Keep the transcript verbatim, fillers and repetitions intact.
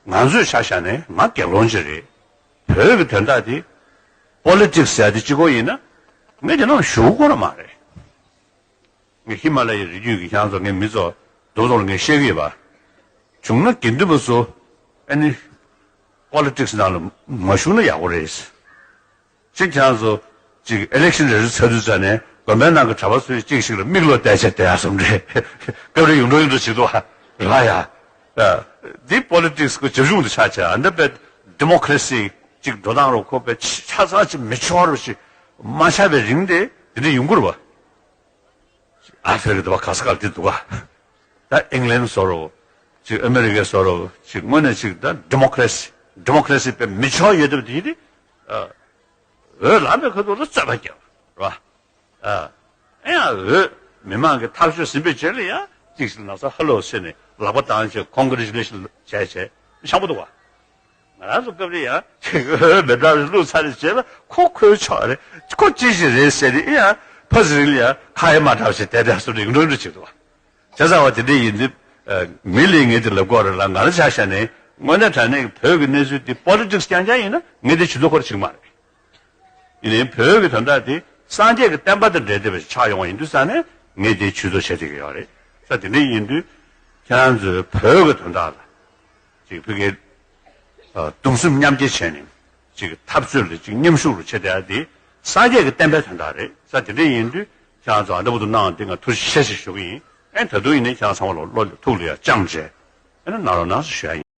ང་ཚོས་ཆ་བཞག་ནས་ང་སྒེར་ལོང་ཅིག་རེད། བོད་ཀྱི་དོན་དག་དེ་པོ་ལི་ཊིག་སི་ཟེར་ཡ་དེ་གཅིག་པོ་ཡིན་ན་ངས་དེ་ནང་ཞུགས་དགོས་ར་མ་རེད། ངས་ཧི་མ་ལ་ཡའི་རི་རྒྱུད་ཀྱི་ཁྱེད་རང་ཚོ་ངའི་མི་ཚོ་རྡོག་རྡོག་ལ་ངས་བཤད་ཀྱི་ཡོད་པ། བྱུང་ན་དགེ་འདུན་པ་ཚོ་ཨ་ནི་པོ་ལི་ཊིག་སི་ནང་ལ་མ་ཞུགས་ན་ཡག་པོ་རེད། གཅིག་ཁྱེད་རང་ཚོ་གཅིག་ཨི་ལེག་ཤན་རེ་རེ་ཚར་དུས་ཙ་ནས་དགོན་པའི་ནང་གི་གྲྭ་པ་ཚོས་གཅིག་ཞིག་ལ་མིག་ལོག་བལྟས་བྱས་བསྡད་ཡ་བཟོ་འདྲ་རེད། སྐབས་རེ་ཡོང་འགྲོ་ཡོང་འགྲོ་བྱེད་འདུག་ཨ། རེད་བ་ཡ། འདི་པོ་ལི་ཊིག་སི་གི་རྒྱབ་ལྗོངས་དེ་ཆགས་བྱས་ཨ་འདི་པའི་ཌི་མོ་ཀ་རེ་སི་གཅིག་འགྲོ་སྟངས་རོ་ཁོ་པའི་ཆ་ཚང་གཅིག་མི་འཆོར་བ་ཞིག་མ་ཆགས་པའི་རིང་དེ་དེ་འདྲ་ཡོང་གི་རེད་བ། ཨ་ཕེ་གི་དེ་བ་ག་ས་ག་ལ་དེ་འདུག་ག་ད་ཨིང་ལན་བཟོ་རོགས། ཅིག་ཨ་མེ་རི་ཀའི་བཟོ་རོགས། ཅིག་དངོས་གནས་ཅིག་ད་ཌི་མོ་ཀ་རེ་སི། ཌི་མོ་ཀ་རེ་སི་དཔེ་མི་ཆོག་ཡོད་དུས་དེ་དེ། འོས་ལངས་པའི་ཁ་ཐུག་ལ་རྩོད་པ་རྒྱབ། རེད་བ། ཨ་ཡང་འོས་མི་མང་གི་ཐག་གཅོད་ཟིན་པའི་རྗེས་ལ་ཡང་ཅིག་ཞིག་ན་ཚ་ཧ་ལོ་ཟེར་ནས་ལག་པ་བཏང་བྱས་ཀོང་གི་རེ་ཅུ་ལེ་ཤན་བྱས་བྱས་ཤང་པོ་འདུག་བ། ང་རང་ཚོ་སྐབས་རེ་ཡང་ཅིག་འོས་མི་འདྲ་བ་བླུགས་ཚར་རེ་བྱས་ལ་ཁོ་ཁོའི་ཕྱོགས་རེད། ཁོ་ཅི་ཞིག་རེད་ཟེར་ནས་ཨེ་ཡང་ཕ་ཟི་རིང་ལ་ཡང་ཁ་ཡ་མ་འདྲ་བ་ཞིག་བསྡད་བསྡད་སོ་རིང་འགྲོ་འགྲོ་བྱེད་འདུག་བ། བྱས་ཙང་བ་དེ་འདྲ་ཡིན་དུས། མི་ལས་ངས་དེ་ལབ་དགོས་རེད་ལ་ང་རང་ཆ་བཞག་ནས་དངོས་གནས་དྲང་གནས་ཀྱི་བོད་ཀྱི་གནས་ཚུལ་འདི་པོ་ལི་ཊིག་སི་རྐྱང་རྐྱང་ཡིན་ན་ངས་དེ་ཇུས་གཏོགས་ཁོ་ར་བྱེད་ཀྱི་མ་རེད། ཡིན་ནའི་བོད་ཀྱི་དོན་དག་འདི་སངས་རྒྱས་ཀྱི་བསྟན་པ་དང་འབྲེལ་བསྡད་པ་ཞིག་ཆགས་ཡོང་བ་ཡིན་དུས་ཙང་ནས་ངས་དེ་ཇུས་གཏོགས་བྱེད་བསྡད་ཀྱི་ཡོད་རེད། ས་དེ་འདྲ་ཡིན་དུས་ཁྱེད་རང་ཚོས་བོད་ཀྱི་དོན་དག་ལ་ཅིག་བོད་ཀྱི་གདུང་སེམས་མཉམ་སྐྱེད་བྱས་ནས་ཅིག་འཐབ་རྩོད་ལ་ཅིག་མཉམ་ཞུགས་རུ་བྱེད་བསྡད་ཡ་དེ་སངས་རྒྱས་ཀྱི་བསྟན་པའི་དོན་དག་རེད། ས་དེ་འདྲ་ཡིན་དུས་ཁྱེད་རང་ཚོ་ཨ་འདྲ་པོ་འདུག་གནང་དེ་ང་ཐུགས་རྗེ་ཆེ་ཞེས་ཞུ་གི་ཡིན། ཨེ་ད་དུང་ཡིན་ནའི་ཁྱེད་རང་ཚང་མ་ལ་བློ་ཐུགས་ལ་ཡ་བཅངས་བྱས་ཨེ་ན་གནང་རོགས་གནང་ཞེས་ཞུ་ཡ་ཡིན།